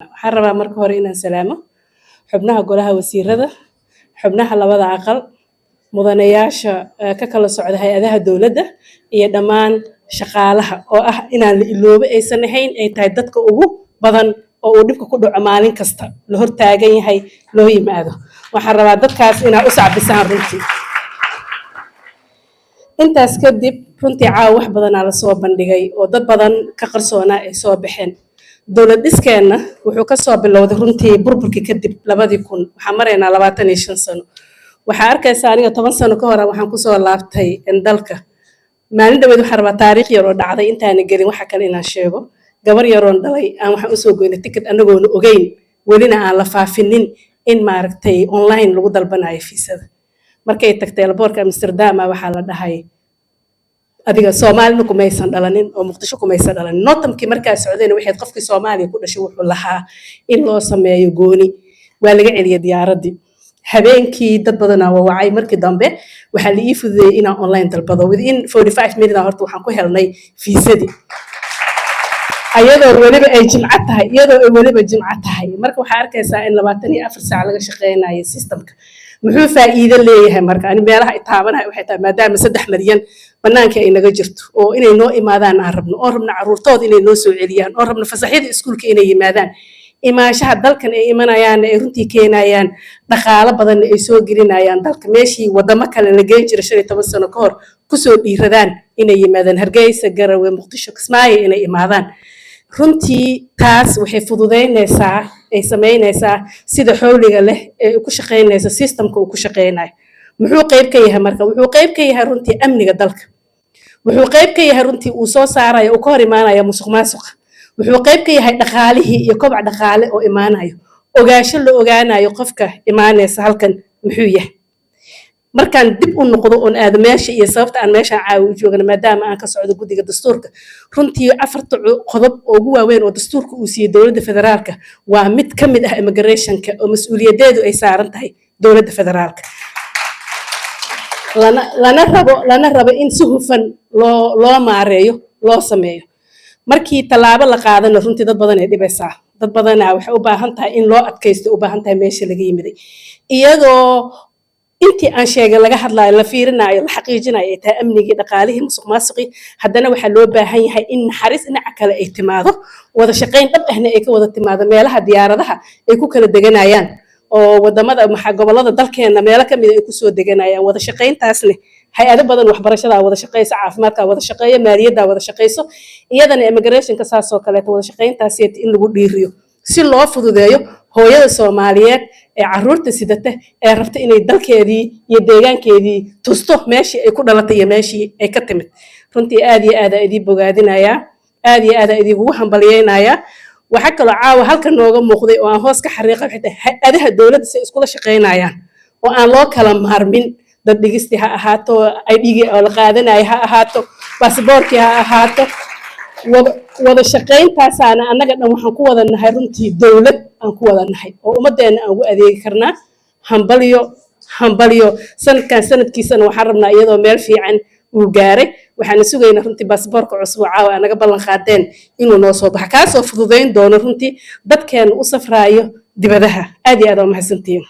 Waxaan rabaa marka hore inaan salaamo xubnaha golaha wasiirada, xubnaha labada aqal, mudanayaasha ka kala socda hay-adaha dowladda iyo dhammaan shaqaalaha oo ah inaan la iloobo aysan ahayn, ay tahay dadka ugu badan oo uu dhibka ku dhaco maalin kasta la hortaagan yahay loo yimaado. Waxaan rabaa dadkaas inaa u sacbisaan runtii. Intaas kadib, runtii caawa wax badanaa lasoo bandhigay oo dad badan ka qarsoonaa ay soo baxeen. Dowlad dhiskeenna wuxuu kasoo bilowday runtii burburkii kadib 2000. Waxaan maraynaa 25 sano. Waxaa arkaysaa aniga 10 sano ka hore waxaan kusoo laabtay dalka. Maalin dhaweed waxaan rabaa taariikh yar oo dhacday intaana gelin waxa kale inaan sheego. Gabar yaroon dhalay aan waxaan usoo goynay ticket anagoona ogeyn, welina aan la faafinin in maaragtay online lagu dalbanayo fiisada. Markay tagtay airportka Amsterdam, waxaa la dhahay, "Adiga Soomaalina kumaysan dhalanin oo Muqdisho kumaysan dhalanin." NOTAMkii markaa socdayna waxayd qofkii Soomaaliya ku dhashay wuxuu lahaa in loo sameeyo gooni. Waa laga celiyay diyaaraddii. Habeenkii dad badanaa wawacay. Markii dambe waxaa la ii fududeeyey inaan online dalbado. Within 45 minutes horta waxaan ku helnay fiisadii, ayadoo weliba ay jimco tahay, iyadoo ay weliba jimco tahay. Marka waxaa arkaysaa in 24 saac laga shaqeynayo systemka. Muxuu faa'iido leeyahay? Marka ani meelaha ay taabanahay waxay tahay, maadaama 3 malyan banaanka ay naga jirto oo inay noo imaadaan aan rabno, oon rabno carruurtooda inay noo soo celiyaan, oon rabno fasaxyada iskuulka inay yimaadaan, imaanshaha dalkan ay imanayaan ay runtii keenayaan dhaqaalo badanna ay soo gelinayaan dalka, meeshii wadamo kale la geen jiray 15 sano ka hor, kusoo dhiiradaan inay yimaadaan Hargeysa, Garowe, Muqdisho, Kismaayo inay imaadaan. Runtii taas waxay fududeynaysaa, ay samaynaysaa sida xowliga leh ee ku shaqaynaysa systemka uu ku shaqaynayo. Muxuu qayb ka yahay? Marka wuxuu qayb ka yahay runtii amniga dalka. Wuxuu qayb ka yahay runtii uu soo saarayo, uu ka hor imaanaya musuq maasuqa. Wuxuu qayb ka yahay dhaqaalihii iyo kobac dhaqaale oo imaanayo, ogaansho la ogaanayo qofka imaanaysa halkan muxuu yahay. Markaan dib u noqdo oon aado meesha iyo sababta aan meeshaan caawa u joogana, maadaama aan ka socdo guddiga dastuurka, runtii afarta qodob oo ugu waaweyn oo dastuurka uu siiyey dowladda federaalka waa mid ka mid ah immigrationka, oo mas-uuliyadeedu ay saaran tahay dowladda federaalka, lana rabo in si hufan loo maareeyo, loo sameeyo. Markii tallaabo la qaadana, runtii dad badan ay dhibaysaa. Dad badanaa waxay u baahan tahay in loo adkaysto, u baahan tahay meesha laga yimiday, iyadoo intii aan sheegay laga hadlaayo, la fiirinayo, la xaqiijinayo ay tahay amnigii, dhaqaalihii, musuq maasuqii. Haddana waxaa loo baahan yahay in naxariis dhinaca kale ay timaado, wada shaqayn dhab ahna ay ka wada timaado meelaha diyaaradaha ay ku kala deganayaan oo wadamada maxaa gobolada dalkeena meelo kamida ay kusoo deganayaan. Wada shaqayntaasne hay-ado badan, waxbarashadaa wada shaqayso, caafimaadkaa wada shaqeeyo, maaliyaddaa wada shaqayso, iyadana immigrationka saasoo kaleeto wada shaqayntaasi in lagu dhiiriyo si loo fududeeyo hooyada Soomaaliyeed ee caruurta sidata ee rabta inay dalkeedii iyo deegaankeedii tusto meeshii ay ku dhalatay iyo meeshii ay ka timid. Runtii aad iyo aadaa idii bogaadinayaa, aad iyo aadaa idiigugu hambalyeynayaa. Waxaa kaloo caawa halka nooga muuqday oo aan hoos ka xariiqa waxay tahay hay-adaha dowladda si ay iskula shaqaynayaan oo aan loo kala maarmin. Dad dhigistii ha ahaato, IDgii oo la qaadanaya ha ahaato, baasboorkii ha ahaato, wada shaqayntaasaana annaga dhan waxaan ku wada nahay runtii dowlad aan ku wada nahay oo ummaddeena aan ugu adeegi karnaa. Hambalyo, hambalyo. Sanadkan sanadkiisana waxaan rabnaa iyadoo meel fiican uu gaaray. Waxaana sugaynaa runtii baasboorka cusub oo caawa naga ballan qaadeen inuu noo soo baxo, kaasoo fududayn doono runtii dadkeena u safraayo dibadaha. Aad iyo aad waa mahadsantihiin.